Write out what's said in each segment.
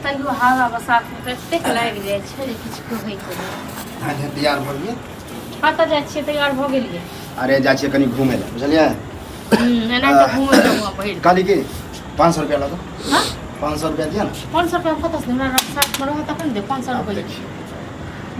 तैयो हवा बसात में तऽ एतेक लागि जाइ छै जे किछु कहैके नहि। हाँ जी, तैयार भऽ गेलियै? कतऽ जाइ छियै? तैयार भऽ गेलियै? अरे जाइ छियै कनि घूमै लए, बुझलियै? एना तऽ घूमै जाउ पहिल। कहली कि 500 रुपया लऽ दो। हाँ? 500 रुपया दिअ ने। 500 रुपया कतऽसँ देब? हमरा साथमे रहत तखन देब 500 आब रुपया। देखियौ,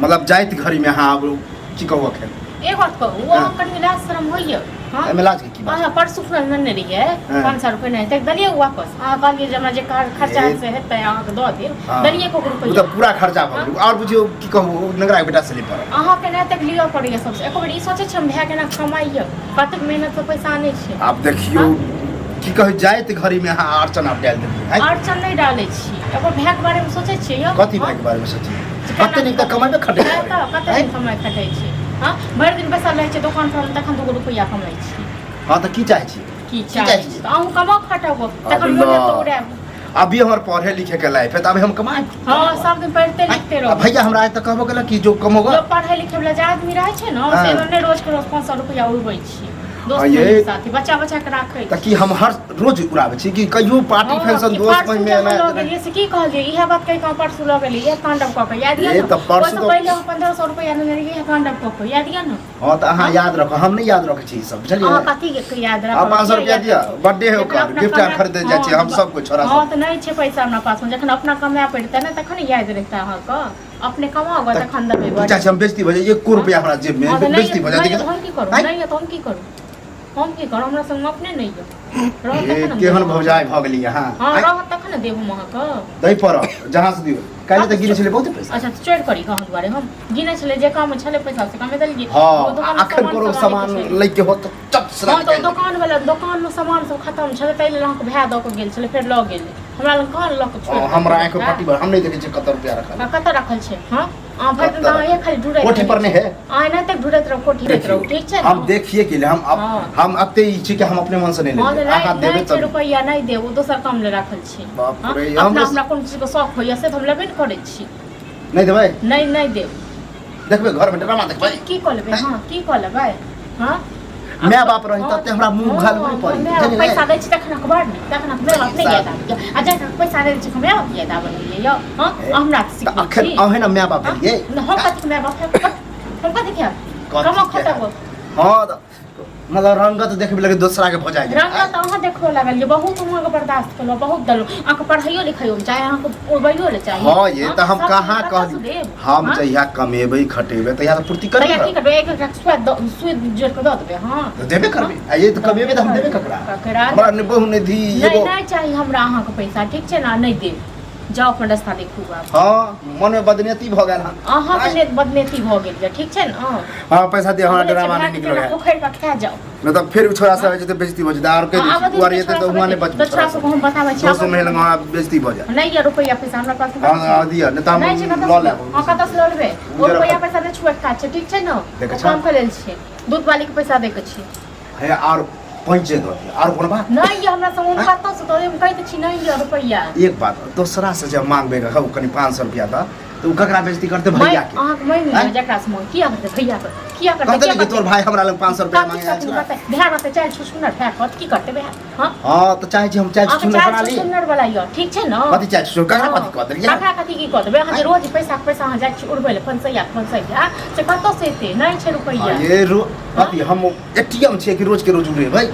मतलब जाइत घड़ीमे अहाँ आब की कहू अखन। एक बात कहू, हाँ। अहाँ कनि लाज शरम होइए? हाँ? एहिमे लाज के की बात? अहाँ परसू खुना लेने रहियै हाँ। 500 रुपया नहि तऽ देलियै वापस। अहाँ कहलियै जे हमरा जे खर्चा ए। से हेतै अहाँके दऽ देब। हाँ। देलियै ककरो ओ रुपैआ? तऽ पूरा खर्चा भऽ गेल। आओर बुझियौ की कहू, ओ नगरा के बेटा से पड़ल। अहाँके नहि तक लिअ पड़ैए सबसँ। एको बेर ई सोचै छी हम भाय केना कमाइए, कतेक मेहनतसँ पैसा आनै छै। आब देखियौ की कहै, जाइत घड़ीमे अहाँ अड़चन आब डालि देलियै आँय? अड़चन नहि डालै छी, एगो भायके बारेमे सोचै छियै यौ। कथी? हाँ? भाइके बारेमे सोचियै? कते नीक तऽ कमेबे खटेबे नहि तऽ कते आँय? दिन कमाइ खटै छी? हँ, भरि दिन बैसल रहै छै दोकान पर, तखन दूगो रुपैआ कमाइ छी। हँ, तऽ की चाहै छी? की चाहै चाहै छी? छी? तऽ अहूँ कमाउ खटाबो तखन मोन हेतै उड़ायब। अभी हमर पढ़े लिखे के लाइफ है, तऽ अभी हम कमाए। हँ, सब दिन पढ़िते लिखते आ रहू। भैया हमरा आइ तक कहबो केलक कि जो कमोगा। लोक पढ़ै लिखै वाला जे आदमी रहै छै ने, हाँ। से एना नहि रोज के रोज 500 रुपैआ उड़बै छी। दोस्त आ ये- महिम साथी बच्चा बच्चा के राखै। तऽ की हम हर रोज उड़ाबै छी कि कहियो पार्टी हँ, फंक्शन कि दोस्त परसू महिम जे हम एना लऽ गेलियै से की कहलियै? इएह बात कहि कऽ हम परसू लऽ गेलियै, इएह तांडव कऽ कऽ, याद यऽ ए, ने? तऽ परसू ओहिसँ तऽ- पहिले हम 1500 रुपैआ लेने रहियै, इएह तांडव कऽ कऽ, याद यऽ ने? हँ, तऽ अहाँ याद रखो, हम नहि याद रखै छी ई सब, बुझलियै? अहाँ कथी के याद आ राखब? 500 किया रुपया याद दिअ, राखब? बर्थडे है जखन ओकर, अपना गिफ्ट आर कमाए- खरीदै जाइ छियै हम हँ, सब कोइ छोरा हँ सब। तऽ नहि छै पैसा हमरा पासमे। जखन अपना कमाए पड़तै ने तखन याद रहितै अहाँके। अपने कमाओ तऽ तखन देबै। की चाहै छी हम बेइज्जती भऽ जाइ? एको रुपया हमरा जेबमे हँ, तऽ नहि बेइज्जती भऽ जाइ। नहि तऽ हम की करू? आँय? नहि तऽ हम की करू? हम की करू? हमरा संगमे अपने नहि यऽ। रहत ए, तखन ने केहन देब। भौजाइ भऽ गेलियै अहाँ? हँ। आँय? रहत तखन ने देब हम अहाँके। दै पड़त, जहाँ से दियौ। काल्हि तऽ गिरे छलै बहुते पैसा। अच्छा, तऽ चोरि करी कहाँ दुआरे हम गिने छलै? जे काम छलै पैसा से कमे देलियै। हँ। ओ दोकानमे अखन सामान कोनो सब सामान आनैके छलै। लैके होत तऽ चट से हँ, तऽ दोकान वाला दोकानमे सामान सब खतम छलै, ताहि लेल अहाँके भाय दऽ कऽ गेल छलै। फेर लऽ गेलै, हमरा लग कहाँ लऽ कऽ छोड़ि हमरा देलकै आँखि भाय? पट्टी पर हम नहि देखै छियै कतऽ रुपया रखल। हँ, कतऽ रखल छै? हँ, अहाँ भरि दिन कतऽ तऽ अहाँ खाली ढूँढैत कोठी पर रहै नहि है। छी। अहाँ एनाहिते ढूँढैत रहू, कोठी ढूँढैत रहू, ठीक छै ने? हम देखिए के लिए हम अब हाँ। हम अते ई छी कि हम अपने मन से नहीं हँ, लेलियै। तऽ अहाँ नहि देबै नहि छै तब। रुपैआ नहि देब, ओ दोसर काम ले राखल छै। बाप हँ, रे, अपना हमरो- हमरा कोनो चीजके शौक होइए से तऽ हम लेबे ने करै छी। नहीं देबै? नहि, नहि देब। देखबै घर में ड्रामा देखबै। की कऽ लेबै? हँ, की कऽ लेबै? हँ, माय बाप रही तते हमरा मुँह घालबे नहि पड़ी, माय बाप बुझलियै? पैसा दै छी तखन अखबार नहि, तखन माय बाप नहि याद आबैए, आ जखन पैसा दै छी माय बाप याद आबऽ लगैए यौ। हँ, हमरा तऽ सिखबै अखन छी? अहें ने माय बाप हँ? भेलियै। हम कथी माय बाप हैब? हम कथी खायब? कथी कमा के खटाबो। हँ, तऽ मतलब रंगत देखबे लगे दोसरा के भऽ जाइ। रंगत तऽ अहाँ देखबऽ लागलियै। बहुत अहाँके बर्दाश्त केलहुँ, बहुत देलहुँ अहाँके, पढ़ाइयो लिखाइयो चाही, अहाँके उड़बैयो ले चाही। हँ, ये तऽ हम सब कहाँ चीज कतऽसँ कहली? देब? हम हँ? जहिया कमेबै खटेबै तहिया तऽ पूर्ति करबै। तहिया की करबै? एक एकटा सुइ सुइ जोड़ि कऽ दऽ देबै? हँ, तऽ देबे करबै। आ ये तऽ कमेबै तऽ हम देबै ककरा? ककरा? हमरा ने बहु ने धी। नहि। एगो नहि चाही हमरा अहाँके पैसा, ठीक छै ने? नहि देब, जाउ अपन रास्ता देखू आब। हँ, मनमे बदनेती भऽ गेल हन। अहाँके ने बदनेती भऽ गेल यऽ, ठीक छै ने? हँ, पैसा दिअ, हमरा बोलै छै, ड्रामा नहि भायके नीक केना लगैए। पोखरि पर खा जाउ। नहि तऽ फेर छोड़ा सब आबि जेतै, बेइज्जती भऽ जेतै। आर कहि दै आबऽ छी दियौ ओ आर तऽ एतै तऽ छोड़ा हुआँ नहि सबके, बचबै। तऽ छोड़ा सबके हम बताबै छी। दोसो आबऽ महीना वहाँ बेइज्जती भऽ जायत। नहि यऽ रुपैआ पैसा हमरा पास। हँ हँ, दिअ, नहि तऽ हम नहि छै, कतऽ लऽ से? लेब। हँ, कतऽ से लऽ लेबै? ओ उजर रुपैआ रखल। पैसा नहि छुएके काज छै, ठीक छै ने? देखै ओ छौ? काम के लेल छै, दूध वाली के पैसा दै के छै। हे, आर पैंचे दऽ दिअ, आर कोनो बात नहि यऽ हमरा संग, हम कतऽ से दऽ देब? हम कहै तऽ छी नहि यऽ रुपैआ। एक बात, दोसरा से जब मांगबै हौ कनि 500 रुपया दऽ, तऽ ओ ककरा बेइज्जती करतै? भैया के। अहाँके मानि आँय? लिअ, जकरा से मांग किया करतै? भैया के किया करतै? कहतै किया ने कि तोर करतै? भाई हमरा लग 500 रुपया कथी मांगे आयल कथी छलै। करतै? भाय रहतै चारि छुछुनर, भाय कहत की करतै भाय? हँ। हँ, तऽ चाहै छी हम चारि अहाँके छुछुनर चारि बना ली। छुछुनर वाला यऽ, ठीक छै ने? कथी चारि छुछुनर? ककरा कथी कऽ देलियै? ककरा कथी की कऽ देबै? अहाँ जे रोज पैसा के पैसा अहाँ जाइ छी उड़बै लए, 500 500, से कतऽ से एतै? नहि छै रुपैआ। ये रो कथी हम एटीएम छियै कि रोज के रोज उड़ेबै?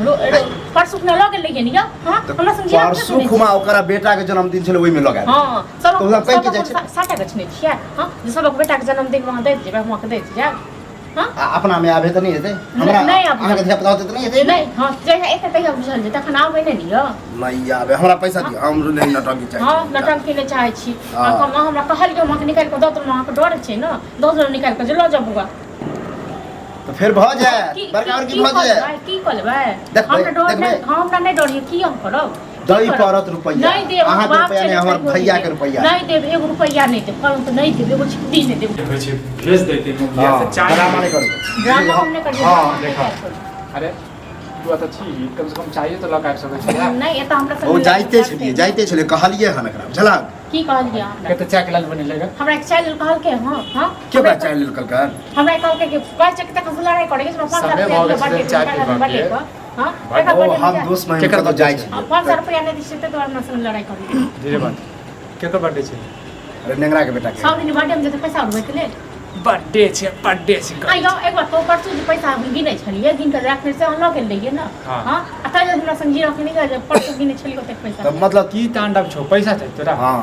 परसू खुना लऽ गेल रहियै ने यौ? हँ, हमरा संग जे परसू खुमा ओकरा बेटा के जन्मदिन छलै, ओहिमे लगा। हँ, सब तऽ ओकरा कहि के जाइ छै। साटा गछने छियै? हँ, जे सबक बेटाके जन्मदिन वहाँ दैत जेबै, वहाँके दैत जायब? हँ। आ अपना मे आबे तऽ नहि हेतै हमरा? नहि आबै। अहाँके धिया पुता होतै तऽ नहि हेतै? नहि, हँ, जहिया एतै तहिया बुझल जेतै, तखन आबै नहि ने यौ। नहि आबे, हमरा पैसा दिअ, हम नहि नौटंकी चाही। हँ, नौटंकी नहि चाहै छी। हँ। अहाँ हमरा कहलियै, हम अहाँके निकालि कऽ दऽ देलहुँ। अहाँके डर छै ने, दऽ देलहुँ निकालि कऽ जे लऽ जाउ बौआ। तऽ फेर भऽ जाय की बड़का बड़की की भऽ कऽ जाय। लेबै? की कऽ लेबै? देखबै, हमरा डर देखबै। नहि, हँ, हमरा नहि डर यऽ। की हम करब? की दै करब? पड़त रुपैआ। नहि देब। अहाँके बाप रुपैआ छै नहि, ने, हमर छोड़ि भैयाके देब। रुपैआ। नहि देब, एगो रुपैआ नहि देब, कहलहुँ तऽ नहि देब, एगो छिट्टी नहि देब। होइ छै भेज दैते मम्मी हँ, से चाय। ड्रामा नहि करू। ड्रामा हम नहि करबै। हँ, ड्रामा नहि देखा। करबै। अरे तू एतऽ छी, कम से कम चाहिए तऽ लऽ कऽ आबि सकै छी ने। नहि, एतऽ हमरा ओ संग जाइते छलियै, जाइते छलियै, कहलियै हन एकरा, बुझलक? की कहलियै हमरा? कते चाय के लाल बनेले? हमरा चाय लेल कहलकै। हँ हँ। के ओकरा चाय लेल कहलकै? हमरा कहलकै कि कहै छै कि तखन से लड़ाइ करै छै, 500 समय रुपया भऽ दिअ गेल छै बर्थडे चाय के, पीबाक बर्थडे के। पर। हँ, केकर ओ बर्थडे हम में दोस्त महिम केकर कतौ बर्थडे जाइ छै? छलियै। 500 रुपया नहि दै छै ताहि दुआरे हमरा संग लड़ाइ करै। धीरे बात। केकर बर्थडे छै? अरे नेंगरा के बेटा के। सब दिन बर्थडे में जेतै पैसा उड़बै के लेल। बर्थडे छै, बर्थडे छै। आ यौ एक बार तो परसू जे पैसा हम गिनै छलियै, गिन कऽ राखने से हम लऽ गेल रहियै ने। हाँ। हाँ, आ तै हमरा संग जीरो के नहि जे परसू गिनै छलियै ओतेक पैसा। तब मतलब की तांडव छौ? पैसा छै तोरा? हाँ,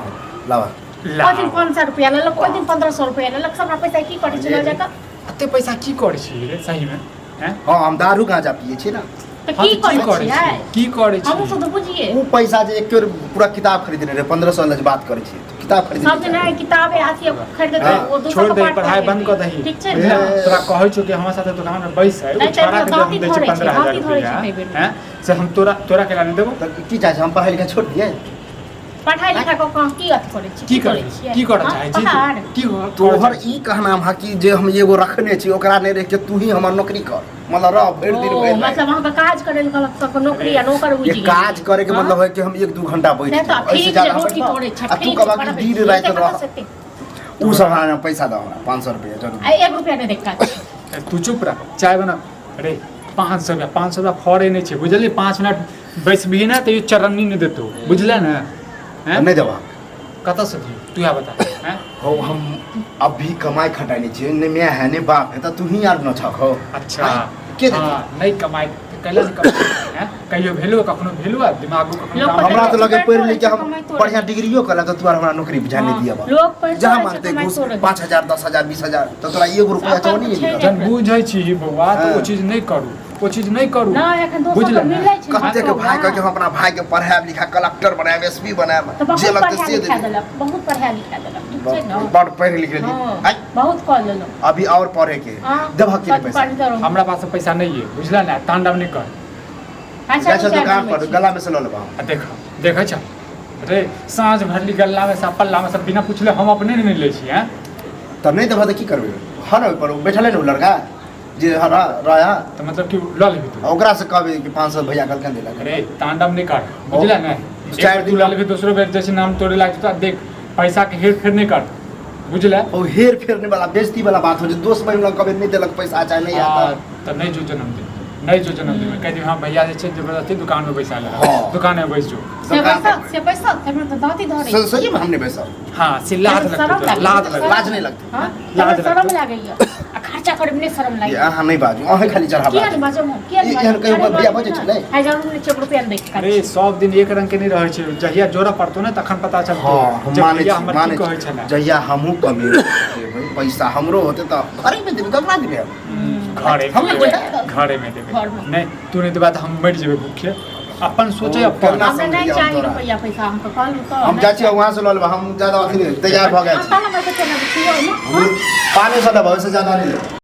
लावा। ला। ओहि दिन 500 रुपया लेलक, ओहि दिन 1500 रुपया लेलक। सबरा पैसा की करै छै लऽ जाकऽ? एते पैसा की करै छी रे सही में? हैं? हाँ, हम दारू गांजा पिए छी ना। तऽ हाँ, की तऽ की करै करै छियै? छी? की करै छी? हमहूँ सब तऽ बुझियै। उ पैसा जे एक बेर पूरा किताब खरीदने रहे 1500 लग बात करै छी, किताब खरीदने। सब दिन है किताबे अथी खरीदते, हाँ, ओ दोसर छोड़ के दे पाठ पढ़ाई पढ़ेतै। बंद कर दही। ठीक छै बुझला? ने? तोरा कहै छौ कि हमरा साथे दुकान में बैस है, ओ नहि तऽ छोड़ा के जे हम दाँती दै छी धरै छै, 15,000 दाँती धरै रुपया छै कई बेर। हैं, से हम तोरा तोरा केला नहि देबो। तऽ की चाहै छी, हम पढ़ाई लिखाई छोड़ दियै? पढ़ाई लिखाई कऽ कऽ की अथी करै छी? की करै छियै? की करऽ हाँ, चाहै छी? पहाड़। की करऽ तोहर चाहै छी? ई कहना है कि जे हम एगो रखने छी ओकरा नहि रख के तू ही हमर नौकरी कर, मतलब रह भरि दिन ओ भरि राति। मतलब अहाँके काज करै लए कहलक सबके नौकरी आ नौकर बुझि ये गेलियै। काज करे के हाँ? मतलब है कि हम 1-2 घंटा बैठ नहि तऽ जाउ, एहिसे ठीक ज्यादा छै, हम रोटी बैठब। तोड़ै छै, आ तू ठीक कहबा छै, कि पढ़बै दिन छी, राति एते रह कतऽ से एते? उ सब हमरा पैसा दऽ, हमरा 500 रुपया जरूर। आ 1 रुपया नहि देख काज। ए, तू चुप रह, चाय बना। अरे 500 रुपया, 500 रुपया फड़े नहि छै बुझलियै? 5 मिनट बैसबिही ने तऽ ई चरन्नी नहि देतौ, बुझले ने? हैं? नहि देबा। कतऽ से दियौ तू इएह बता? हैं? हो, हम अभी कमाई खटाइ नहि छियै, नहि माय है नहि बाप है, तऽ तू ही आर न छक हो। अच्छा। के देतै? हाँ, नहि कमाइ तऽ कैला नहि कमाइ? हैं? कहियो भेलो, कखनो भेलो आ दिमागो कखनो लोक काम हमरा तऽ लगे पढ़ि लिख के हम कमाइ तोड़ै। बढ़िया डिग्रियो कऽ तऽ तू आर हमरा नौकरी बुझा नहि हाँ, दिअ। लोक पढ़ितो जहाँ रहै छै, मांगते कमाइ घूस तोड़ै। 5,000 10,000 20,000 तऽ तोरा 1 रुपया अपन चौनी छै नहि ने। जहन बुझै छी बौआ तऽ ओ हाँ। चीज नहि करू, ओ चीज नहि करू। नहि एखन दोसर बुझले के ने? मिलै छै ने कतेक बौआ। भाय कहै कि हम अपना भाय के पढ़ायब लिखा कलेक्टर बनायब, एसपी बनायब, तऽ बहुत जे लगतै पढ़ा से लिखा देबै। देलक, बहुत पढ़ा लिखा देलक, ठीक छै ने? बड़ पढ़ि लिख लेली। हाँ, आइ, बहुत कऽ लेलहुँ। अभी और पढ़े के हाँ, देबह कि नहि पैसा? पढ़िते रहू। हमरा पास पैसा नहि है बुझला ने? तांडव नहि कर। अच्छा, जाइ छौ दू चारि दुकान दिन पर होइ छै। गला में से लऽ लेबह। आ देख, देखै छ रे, साँझ भरली गल्ला में से पल्ला में सब बिना पूछले हम अपने नहि लै छी। हैं? तब नहि देबह तऽ की करबै? हँ ने, ओहि पर बैठल है ने ओ लड़का जे हँ रह, तऽ मतलब कि लऽ लेबही तू? ओकरा से कहबै कि 500 भैया कहलखिन देलक। अरे तांडव नहि कर बुझला ने? चारि एक दिन तू लऽ लेबही, दोसरो बेर जैसे नाम तोरे लागि जेतौ। आ देख, पैसा के हेर फेर नहि कर बुझले? ओ हेर फेर वाला बेइज्जती वाला बात हो जे दोस्त बहिन लग कभी नहि देलक पैसा चाहे नहि हाँ, आता। तऽ नहि जो जन्मदिन, नहि जो जन्मदिन में कहि दिही हाँ भैया जे छै जबरदस्ती दुकान में बैसा ले। हाँ। दुकान में बैस जो। से बैसत, से बैसत, हमरा तऽ दाँती धरै। सही में हम नहि बैसब। हाँ, से लाज शरम लगतौ तोरा, लागै लाज छै। लगतौ। लाज नहि लगतै। हाँ, लाज हमरा शरम लगतौ। लागैया आ खर्चा करैमे नहि शरम ये लागैया। अहाँ नहि बाजू, अहाँ खाली चढ़ा किया नहि बाजू। बाजब हम? किया नहि ई एहन बाजब? कहियो अरे भैया बाजू बजै ने। छलै? हजार नहि छै, रुपया नहि दैके काज। अरे सब दिन एक रंग के नहि रहै छै, जहिया जोड़ा पड़तौ ने तखन पता चलतौ। हाँ, हम जे मानै भैया छी, हमर की मानै कहै छी। छलै। जहिया हमहूँ कमेबै, पैसा हमरो होतै तऽ घरेमे देबै, ककरा देबै हम? घरे हम में नहि देबै, घरे में देबै। घरमे। नहि तू नहि देबा तऽ हम मरि जेबै भूखे। अपन सोचे ओ, अपन। केना हमरा नहि समझियै हम चाही तोरा? रुपया पैसा, हम तऽ कहलहुँ तऽ हम नहि जाइ छियै चाही। वहाँ से लऽ लेबै, हम ज्यादा अथी नहि, तैयार भऽ गेल अहाँ छी। ताला मारि कऽ चलि अबै छियै ने? पाँचे सए लेबै, ओहिसँ ज्यादा नहि लेबै।